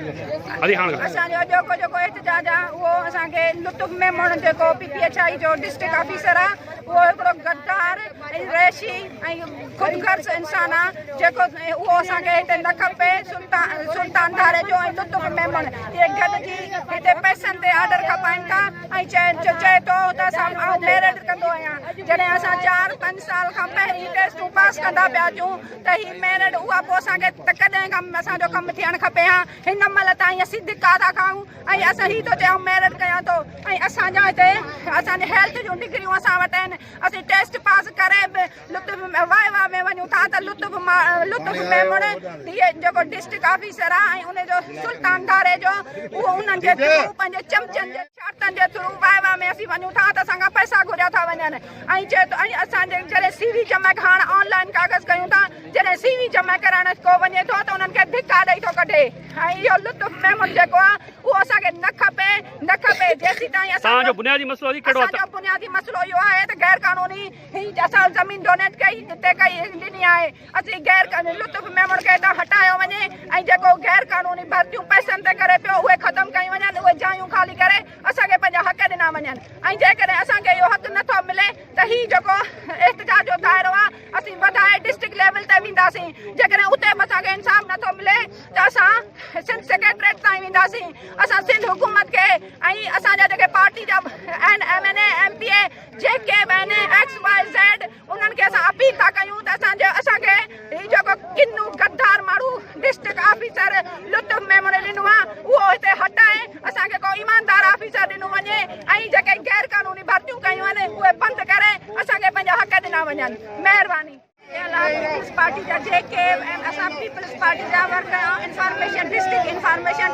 اسان جو اڄوڪو جيڪو احتجاج آ اهو اسان کي لطف ميمڻ جيڪو پي پي ايڇ I جو ڊسٽرڪٽ آفيسر آ اهو هڪڙو غدار ۽ ريشي ۽ خود غرض انسان آ جيڪو اهو اسان کي هتي نه کپي سلطان سلطان ڌاريجو ۽ لطف ميمڻ اهي گڏجي هتي پئسن تي آرڊر کپائن ٿا ۽ چئي ٿو ته اسان آئون ميرٽ ڪندو آهيان جڏهن اسان چار پنج سال کان پهرين ٽيسٽون پاس ڪندا پيا اچون ته هي ميرٽ اها پوء اسان کي ته ڪڏهن کان اسان جو ڪم ٿيڻ کپي ها هن مهل تائين اسين ڌڪا ٿا کائون ۽ اسان هي ٿو چئي آئون ميرٽ ڪيان ٿو ۽ اسان جا هتي اسان جي هيلٿ جون ڊگريون اسان وٽ آهن اسين ٽيسٽ پاس ڪري به لطف وائوا ۾ وڃون ٿا ته لطف لطف ميمڻ هي جيڪو ڊسٽرڪٽ آفيسر آهي ۽ ان جو سلطان ڌاريجو اهو انهن جي ٿرو پنهنجي چمچن جي شرطن جي ٿرو وائوا ۾ اسين وڃون ٿا ته اسان کان پئسا گهريا ٿا وڃن ۽ چئي ٿو ۽ اسان جي جڏهن سي وي جمع هاڻ آن لائن ڪاغذ ڪيون ٿا جڏهن سي وي جمع ڪرائڻ ڪو وڃي ٿو ته انهن کي ڌڪا ڏئي ٿو ڪڍي ۽ اهو لطف ميمڻ جيڪو آهي اهو اسان کي نه کپي نه کپي جيسيتائين اسان جو بنيادي مسئلو ڪهڙو آهي اسان جو بنيادي مسئلو اهو آهي ته غير قانوني هي اسان زمين ڊونيٽ ڪئي جتي ڪئي ڏني آهي اسين غير قانوني لطف ميمڻ کي هتان هٽايو وڃي ۽ جيڪو غير قانوني ڀرتيون پئسن تي ڪري پيو اهي ختم ڪيون وڃن اهي جايون خالي ڪري اسان کي پنهنجا حق ڏنا وڃن ۽ جيڪڏهن اسان کي اهو حق نٿو ملي ته هي جيڪو احتجاج جو دائرو آهي اسين وڌائي ڊسٽرڪٽ ليول تي وينداسين جيڪڏهن اتي به اسان کي انصاف نٿو ملي ته اسان سنڌ سيڪريٽريٽ تائين وينداسين اسان سنڌ حڪومت کي ۽ اسان جا جيڪي پارٽي جا آهن M N A M P A جيڪي به آهن ايڪس واء زيڊ انهن کي اسان اپيل ٿا ڪيون ته اسان جي اسان کي هي جيڪو ڪنو غدار ماڻهو ڊسٽرڪٽ آفيسر لطف ميمڻ ڏنو آهي اهو هتي هٽائي اسان کي ڪو ايماندار آفيسر ڏنو وڃي ۽ جيڪي غير قانوني ڀرتيون ڪيون آهن اهي بند ڪري اسان کي پنهنجا حق ڏنا وڃن مهرباني. پيپلز پارٽي جا جيڪي اسان پيپلز پارٽي جا ورڪر آهيون information district information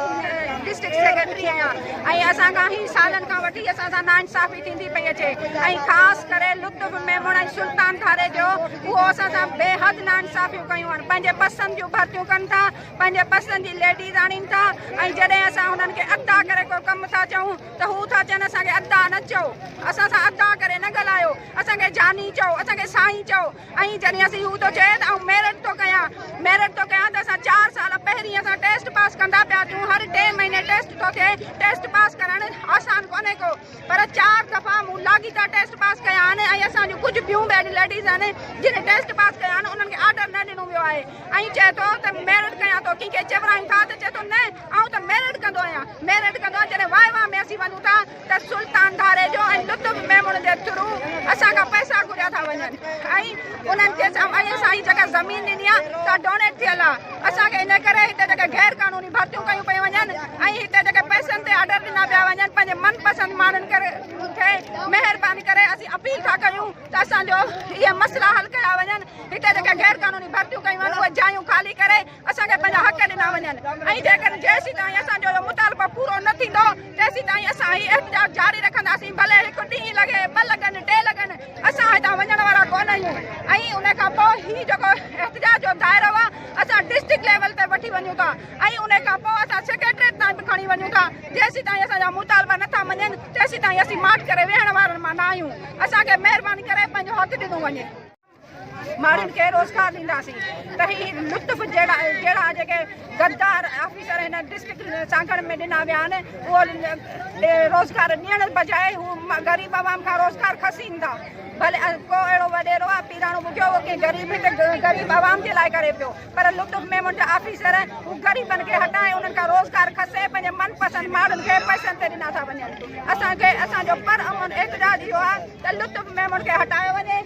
district secretary آهيان ۽ اسان کان هي سالن کان وٺي اسان سان ناانصافي ٿيندي پئي اچي ۽ خاص ڪري لطف ميمڻ ۽ سلطان ڌاريجو اهو اسان سان بي حد ناانصافيون ڪيون آهن پنهنجي پسند جون ڀرتيون ڪن ٿا پنهنجي پسند جي ليڊيز آڻين ٿا ۽ جڏهن اسان انهن کي ادا ڪري ڪو ڪم ٿا چئون ته هو ٿا چون اسان کي ادا نه چئو اسان سان ادا ڪري نه ڳالهايو اسان کي جاني چئو اسان کي سائين چئو ۽ جڏهن اسين هو ٿو چئي ته آئون ميرٽ ٿو ڪيان ميرٽ ٿو ڪيان ته اسان چار سال پهرين اسان ٽيسٽ پاس ڪندا پيا اچون هر ٽي مهيني ٽيسٽ ٿو ٿئي ٽيسٽ پاس ڪرڻ آسان ڪونهي ڪو پر چار دفعا مون لاڳيتا ٽيسٽ پاس ڪيا آهن ۽ اسان جون ڪجهه ٻيون به اهڙيون ليڊيز آهن جن ٽيسٽ پاس ڪيا آهن انهن کي آرڊر نه ڏنو ويو آهي ۽ چئي ٿو ته ميرٽ ڪيان ٿو ڪنهن کي چورائين ٿا ته چئي ٿو نه آئون ته ميرٽ ڪندو آهيان ميرٽ ڪندو آهيان جڏهن واء واء ۾ اسين وڃون ٿا ته سلطان ڌاريجو ۽ لطف ميمڻ جي ٿرو اسان کان پئسا گهريا ٿا وڃن ۽ انهن کي ۽ اسان هي جيڪا زمين ڏني آهي سا ڊونيٽ ٿيل آهي اسان کي ان ڪري هتي جيڪي غير قانوني ڀرتيون ڪيون پيون وڃن ۽ هتي جيڪي پئسن تي آرڊر ڏنا پيا وڃن پنهنجي من پسند ماڻهن کي مهرباني ڪري اسين اپيل ٿا ڪيون ته اسان جو اهي مسئلا حل ڪيا وڃن هتي جيڪي غير قانوني ڀرتيون ڪيون آهن اهي جايون خالي ڪري اسان کي پنهنجا حق ڏنا وڃن ۽ جيڪڏهن جيسيتائين اسان جو اهو مطالبو پورو نه ٿيندو تيسيتائين اسان هي احتجاج جاري رکنداسين ڀلي هڪ ڏينهن لڳي ٻه لڳن ٽي لڳن اسان هتان وڃڻ وارا ڪونه آهيون ۽ ان کان پوء هي جيڪو احتجاج جو دائرو آهي اسان ڊسٽرڪٽ ليول تي وٺي وڃون ٿا ۽ ان کان پوء اسان سيڪريٽريٽ تائين به کڻي وڃون ٿا جيسيتائين اسان جا مطالبا نه ٿا مڃن تيسيتائين اسين ماٺ ڪري ويهڻ وارن مان نه آهيون اسان کي مهرباني ڪري پنهنجو حق ڏنو وڃي. ماڻهن کي روزگار ڏينداسين ته هي لطف جهڙا جهڙا جيڪي غدار آفيسر هن ڊسٽرڪٽ سانگهڙ ۾ ڏنا ويا آهن اهو روزگار ڏيڻ بجاء هو غريب عوام کان روزگار کسين ٿا ڀلي ڪو اهڙو وڏيرو آهي پيراڻو ٻگهيو اهو ڪنهن غريب هتي غريب عوام جي لاء ڪري پيو پر لطف ميمڻ جا آفيسر هو غريبن کي هٽائي انهن کان روزگار کسي پنهنجي من پسند ماڻهن کي پئسن تي ڏنا ٿا وڃن اسان کي اسان جو پر امن احتجاج اهو آهي ته لطف ميمڻ کي هٽايو وڃي.